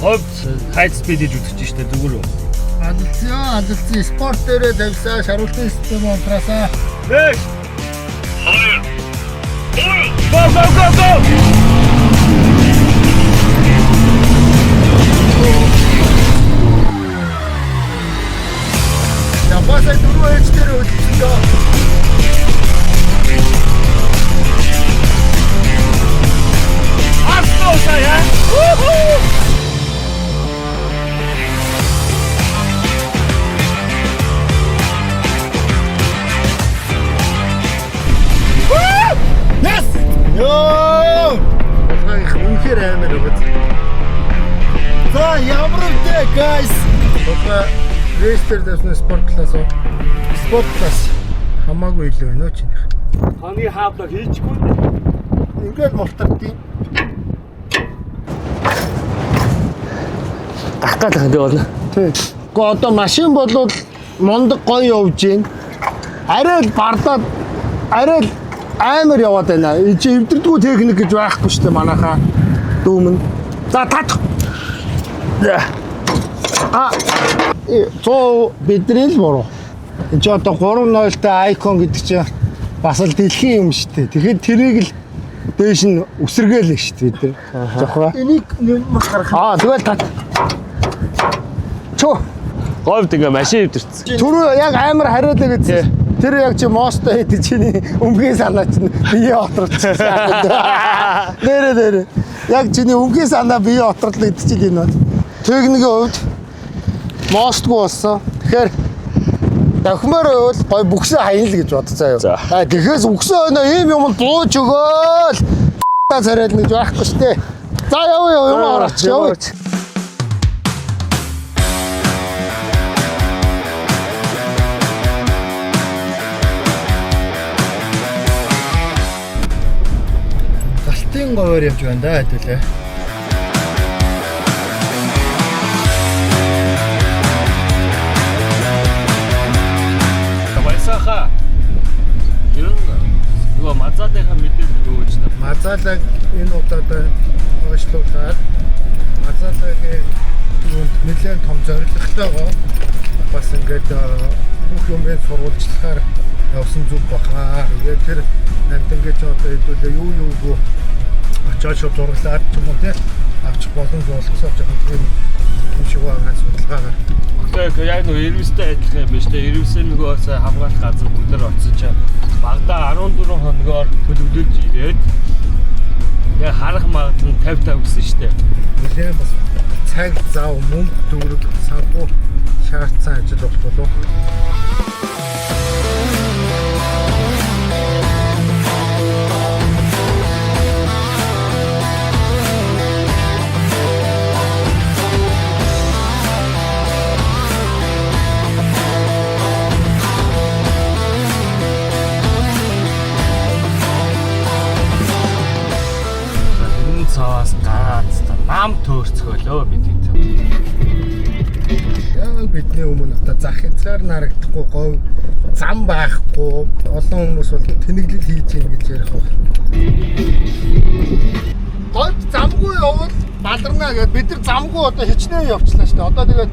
Говьд high speed хийж үзэж штэ зүгээр үү? Алдалцсан, алдалцсан. Спорт дээрээ тавьсан, шаруултын систем унтраасаа. 5 2 Go go go go! Япасаа дөрөв ээж дээр хөдөлсөн дөө. Арсоо сая. Woohoo! Yes! Йоо! Болгоо их үнэхээр амар өгöd. За ямар үдэ guys. Болгоо race дээр тавьсан спорт класс уу? Спорт класс хамаагүй илүү байна уу чинийх. Хоногийн хаавлаг хийчихгүй дээ. Ингээд мултардیں۔ Гарах гал юм болно. Тий. Гэхдээ одоо машин болвол мундаг гоё явж гин. Арай л бардаад арай л амар яваад байна. Энд чи эвдэрдгүү техник гэж байхгүй шүү дээ манайхаа дүүмэн. За татах. А 100 бидний л буруу. Энд чи одоо 3.0-тай Icon гэдэг чинь бас л дэлхийн юм шүү дээ. Тэгэхээр тэрийг л дээш нь үсэргээл шүү дээ бид нар. Жохоо. Энийг нэмэх гарах. Аа тэгэл тат. Чөө. Говьд ингээ машин эвдэрсэн. Түрүү яг амар хариулаа гэсэн. Тэр яг чи мостой хийдэг чиний өмгийн санаа чинь бие оторчихсан. Нэрэ нэрэ. Яг чиний өмгийн санаа бие оторлоо гэдэг чинь энэ бол. Техникийн хувьд мостгүй болсон. Тэгэхээр давхимаар байвал гой бүксээ хаяна л гэж бодцоо юу. За. А тэгэхээс үгсэн өнөө ийм юм бууж өгөөл. Царайлна гэж байхгүй шүү дээ. За яв яв юм орооч яв. Галтын говьор явж байна да хэдүүлээ. Баясаха. Ер нь нөгөө мазаадынхаа мэдээлэл өгөөч та. Мазалаг энэ удаад хойшлуулад Мазалагийн юунд нэлээд том зорилготойгоо бас ингээд бүх юмыг сурвалжлахаар явсан зүг баха. Тэгээд тэр амтангийн ч одоо хэдүүлээ юу юугүй очиод шууд зураглаад ч юм уу те авчих боломж болгосоо жоохон тийм юм шиг байгаа судалгаагаар. Окей, окей, яг нөгөө Ирвистэй адилхан юм байна шүү дээ. Ирвисээ нөгөө сая хамгаалах газар бүгдээр очсон чинь багадаа 14 хоногоор төлөвлөж ирээд яг харах магадлал нь 50 50 гэсэн шүү дээ. Нэлээд бас цаг зав мөнгө төгрөг санхүү шаардсан ажил болох болов. Энэ цаас гараад нам төөрцгөөлөө бид хэд. Яг бидний өмнө одоо зах хязгаар нарагдахгүй говь зам байхгүй олон хүмүүс бол тэнэглэл хийж гин гэж ярих баг. Говьд замгүй явбал баларна гэд бид нар замгүй одоо хичнээн явчлаа шүү дээ. Одоо тэгээд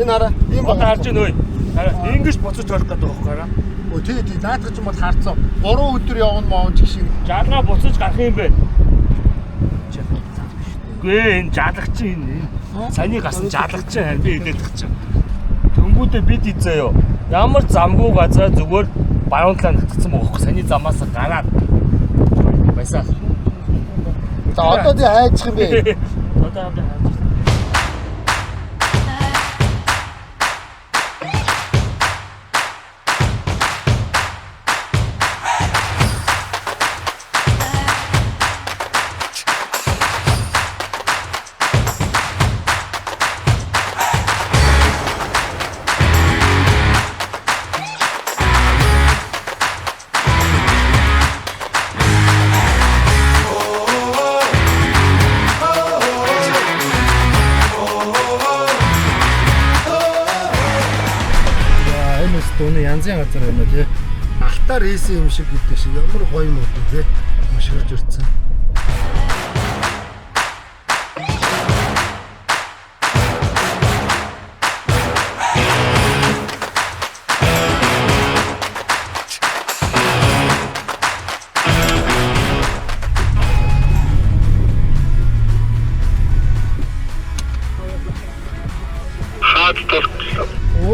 энэ хараа ийм Одоо харж байна өө. Хараа ингэж буцаж орох гэдэг байхгүй хараа. Өө тий тий наадах ч юм бол харцсан. 3 өдөр явна моон ч гэх шиг. Жалгаа буцаж гарах юм байна. Үгүй ээ, энэ жалгач чинь энэ. Саний гасан жалгач чинь харин би хэлээд тах чинь. Тэнгүүдээ бид изээ юу. Ямар замгүй газар зүгээр баруун талаа натгцсан байгаа хөөе. Саний замаас гараад баясаа. За одоо тий хайчих юм бэ. Одоо хамт хайж байна. За энэ бас дууны янзын газар байна тий. Алтаар хийсэн юм шиг гэдэг шиг ямар гоё юм уу тий. Маширж ирсэн.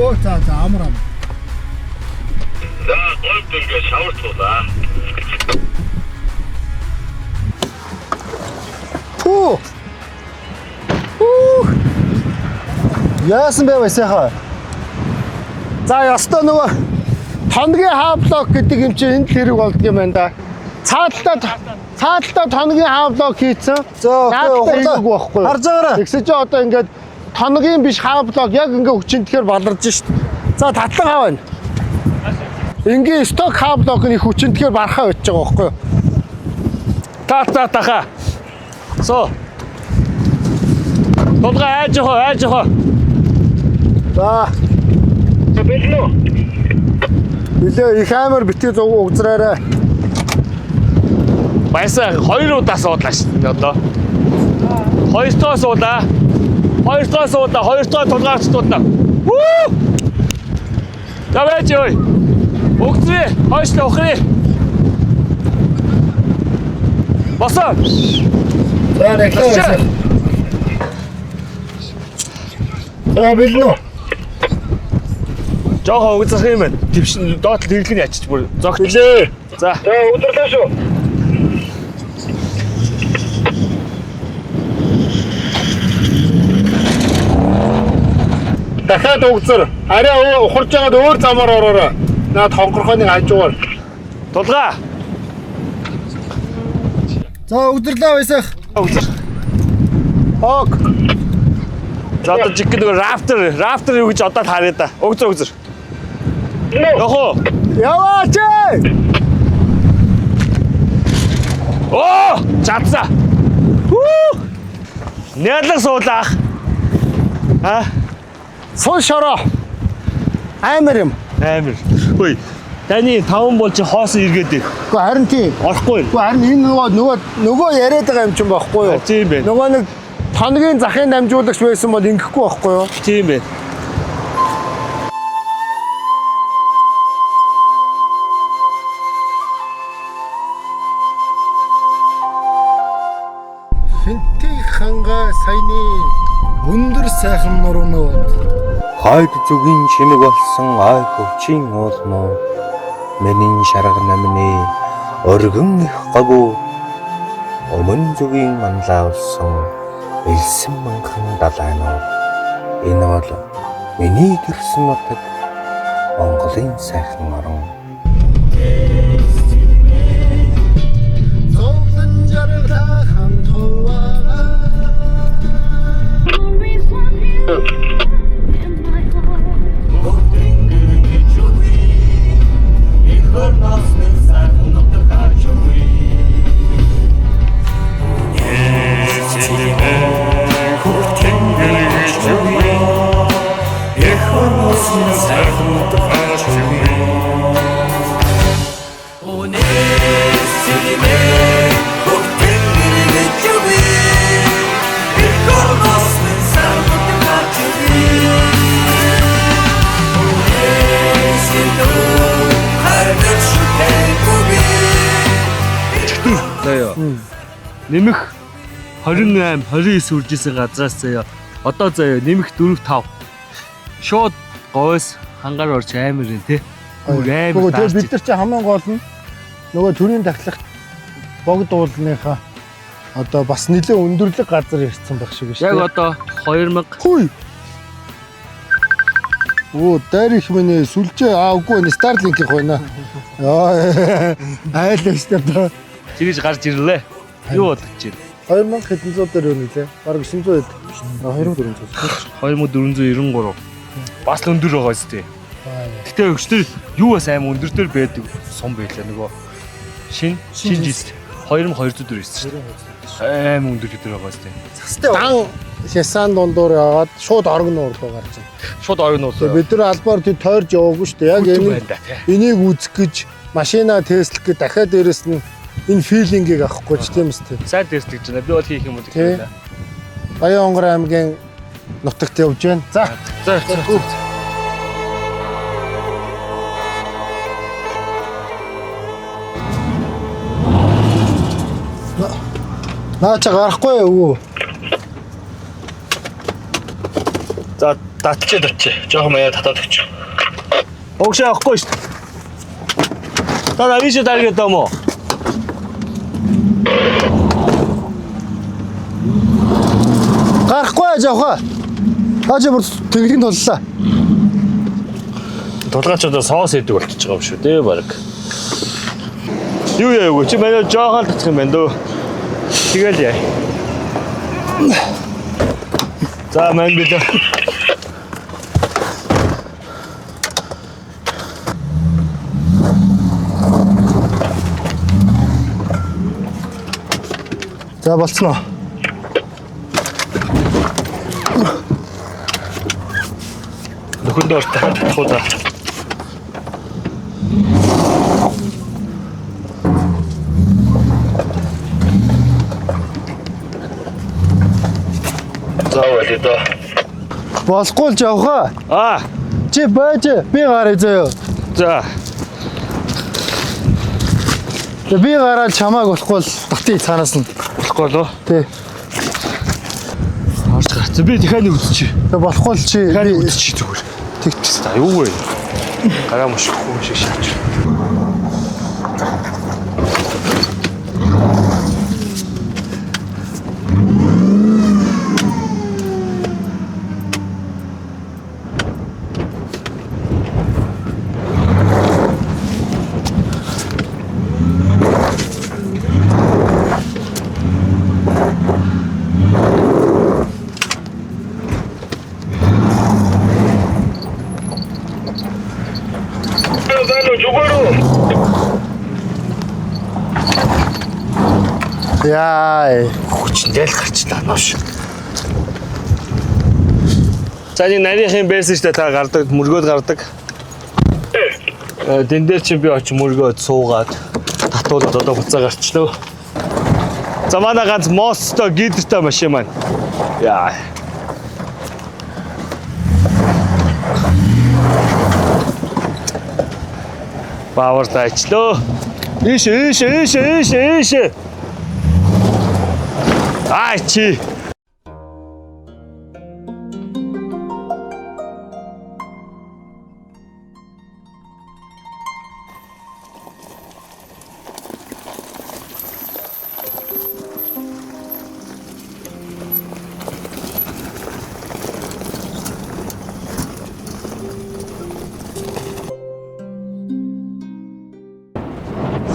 Өө за за амар амар. За гойд ингээ шавар туулаа. Пүү. Үх. Яасан бэ васяха? За ёстой нөгөө тоногийн half block гэдэг юм чинь энд л хэрэг болдго юм байна да. Цааталтаа тоногийн half block хийцэн. За, Наадтай окей, хийгээгүй байхгүй юу? Харж байгаарай. Тэгсэн чинь одоо ингээд тоногийн биш half block яг ингээ хүчинтгэхэр баларж шít. За татлан хав байна. Ингийн stock half block нь их хүчинтгэхэр бархаа очиж байгаа байхгүй юу? Та та таха. Со. Тулгаа айж явах, айж явах. За. Бэлэн үү? Билээ их амар битгий зуг угзраарай. Баясаа хоёр удаа суудлаа шүү дээ одоо. Хоёр дахь суулаа. Хоёр дахь суулаа, хоёр дахь тулгаарч туулаа. Вүү! Давай жой. Өгцрээ, хойшлоо ухрээ. Босоо. За реклам. За бэлэн үү? Жохоо угзах юм байна. Твшин доотлол хэрэглэн ячиж бүр зогт. Билээ. За. За өдөрлөө шүү. Дахиад угзар. Арай ухарж байгаад өөр замаар ороорой. Наад хонхорхойныг хажуугаар. Тулгаа. За өдөрлөө байсах. Угзар. Ок. За одоо жиг нөгөө Raptor юу гэж одоо харъя да. Угзар угзар. Явах уу? Яваач. Оо, чадсан. Хүү! Нялаг суулаах. А, Сул шороо. Амар юм. амар. Хөөе. Таны таван бол чи хоосон эргээд ир. Гэхдээ харин тийм. Орохгүй. Гэхдээ харин энэ нөгөө яриад байгаа юм чинь байхгүй юу? Тийм байна. Нөгөө нэг тоногийн захын дамжуулагч байсан бол ингэхгүй байхгүй юу? Тийм байна. Хэнтийг хангаа саяны Өндөр сайхан нуруунууд Хойд зүгийн чимэг болсон ой хөвчийн уулнууд миний шарга намны өргөн их гогоо өмнө зүгийн манлайлсан элсэн манхан далайнууд энэ бол миний төрсөн нутаг Монголын сайхан орон. зовлон жаргалаа хамт хуваагаа. Always love you in my heart. Заяа. Нэмэх 28, 29 үржсэн газраас заяа. Одоо заяа нэмэх 4 5. Шууд говьс хангаар орж амар юм те. Бүр амар Нөгөө тэр даарч. бид нар чинь хамгийн гол нь нөгөө төрийн тахлах богд уулныхаа одоо бас нэлээд өндөрлөг газар ирсэн байх шиг шүү Яг дээ. одоо 2000 Хүй. Оо, дээр их минь сүлжээ аа үгүй энэ Starlink-ийн байна. Яа, айлаа шүү дээ. чигэж гарч ирлээ. Юу болгож байна? 2000 хэдэн зуун дээр юу нэлээ? Бараг 900 хэд. 2400. 2493. Бас л өндөр байгаа зү. Гэтэ өгчтөр юу бас аим өндөр дээр байдаг сум байлаа нөгөө шин шин жил 2200 дээр ирсэн шүү дээ. Аим өндөр дээр байгаа зү. Дан хясан дундуур яваад шууд оргон нуур руу гарч байна. Шууд ойн Тэгээ уулаа. бид нар албаар тий тойрж яваагүй шүү дээ. Яг Бүтэн энийг байна да тий. энийг үзэх гэж машина тестлэх гэж дахиад дээрэс нь энэ feeling ийг авахгүй ч тийм үстэй. Сайн тест гэж байна. Би бол хийх юм уу Тий. гэх юм. Баян-Онгор аймгийн нутагт явж байна. За. За за. Наа чи гарахгүй юу? За Татчээ татчээ. Жохон маяа татаад өгч. Огшоо авахгүй шүү дээ. Та навишээ даргээд юм уу? Гарахгүй явах. Наа чи бүр тэнгэрийн туллаа. Тулгаач одоо соос идэг болчихж байгаа юм шүү дээ баг. Юу яа юу чи манай жоохон л татах юм байна дөө. Тэгэл яа. За мань билээ. За болцсон уу? Нөхөндөө орт дахиад татах уу за. За болоо доо. Болохгүй л явах. Аа Чи байж би гарыг заяа. за Тэгээ би гараад чамааг болохгүй л татъя цаанаас нь. болохгүй лөө. Тий. Орж гарц. Би дахиад нэг үзчихье. Тэгээ болохгүй л чи Дахиад нэг би үзчихье зүгээр. тэгчих. За юу вэ? Гараа мушгүй шиг шаач. Яа. Хүчэндээ л гарчлаа новш. За энэ нарийнхын байсан шүү дээ та гардаг мөргөөд гардаг. Дэн дээр чинь би очиж мөргөөд суугаад татуулаад одоо буцаа гарчлаа. За манай ганц мостой гидертэй машин маань. Яа. Баавар дайчлөө. Ийш ийш ийш ийш ийш. Ай чи.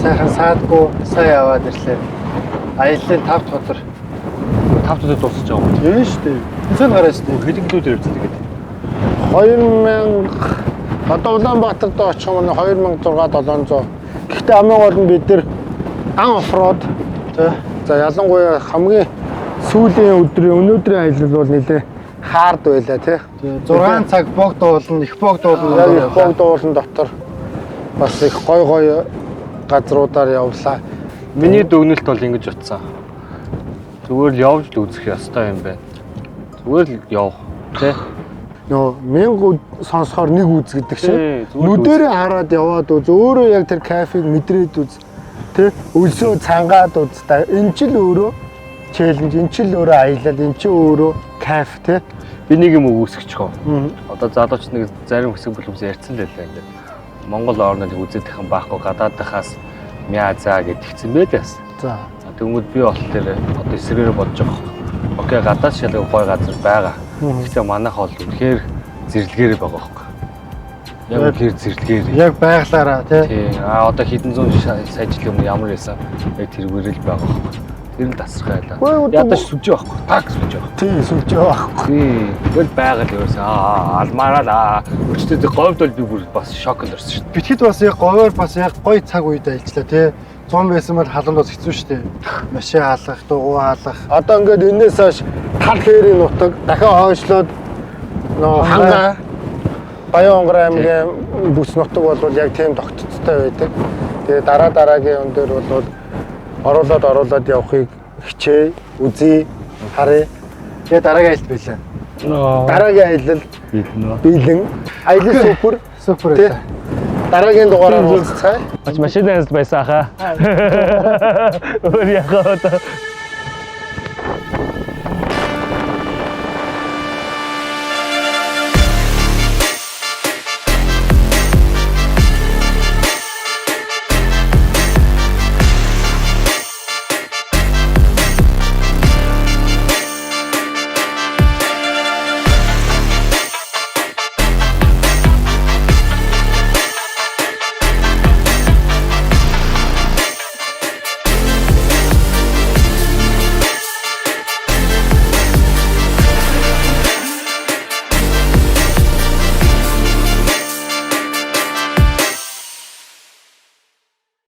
Сайхан саадгүй сайн яваад ирлээ. Аяллаа 5 дахь өдөр. 5 өдөр дуусаж байгаа юм. Юу шүү дээ. Эцэг гараа шүү дээ. Хэдэн километр явцсан тэгээд. 2000 одоо Улаанбаатар дээр очих юм 2600 700. Гэхдээ хамгийн гол нь бид нэр ан оффроуд тий. За ялангуяа хамгийн сүүлийн өдрийн өнөөдрийн аялал бол нэлээ хаард байлаа тий. 6 цаг бог дуулна, их бог дуулна. Яг их бог дуулан дотор бас их гой гой газруудаар явлаа. Миний дүгнэлт бол ингэж утсан. Зүгээр л явж л үзэх ёстой юм байна. Зүгээр л явах тий. Нөө 1000 сонсохоор нэг үз гэдэг шиг. Тий, зүгээр л Нүдэрээ хараад яваад үз. Өөрөө яг тэр кафег мэдрээд үз. Тэ өлсөө цангаад үз та. Эн чил өөрөө челленж, эн чил өөрөө аялал, эн чи өөрөө кафе тэ. Би нэг юм үгүйсгэж хөө. Одоо залууч нэг зарим хэсэг бүлэмс ярьсан л байлаа ингээд. Монгол орныг үзээд их юм байхгүй гадаадахаас мяа заа гэдгийгсэн байл яс. За. Тэгмүүд би бол тэр одоо эсрэгээрээ бодож байгаа хөө. Окей гадаад шалга гой газар байгаа. Гэхдээ манайх бол үнэхээр зэрлэгээрээ байгаа хөөхгүй. Яг үнэхээр зэрлэгээрээ. Яг байглаараа тэ. Тий. А одоо хэдэн зуун сая жилийн өмнө ямар байсан яг тэрүүгээр л байгаа хөөхгүй. Тэр нь тасархай байлаа. Үгүй, одоо- Ядаж сүлжээ байхгүй. Так сүлжээ байхгүй. Тий, сүлжээ байхгүй. Тий. Тэгэл байгаль ерөөсөө аа алмаараа л аа. Өчтөд говьд бол би бүр бас шоконд орсон шүү дээ. Битгэд бас яг говьор бас яг гоё цаг үед аялчлаа тий. 100 байсан бол халуун бас хэцүү шүү дээ. Машин хаалгах, дугуй хаалгах. Одоо ингээд энээс хойш тал хээрийн нутаг дахин хойшлоод нөө хангаа Баян-Онгор аймгийн бүс нутаг бол яг тийм тогтцтой байдаг. Тэгээ дараа дараагийн юм дээр бол оруулаад оруулаад явахыг хичээе, үзье, харъя. Тэгээ дараагийн аялалд байлаа. Дараагийн аялал Биднэ. бэлэн. Аялал супер. Супер Тий. байлаа. Дараагийн дугаараар уулзцгаая. Ач машин янз байсан хаа. Өөр яхаа одоо.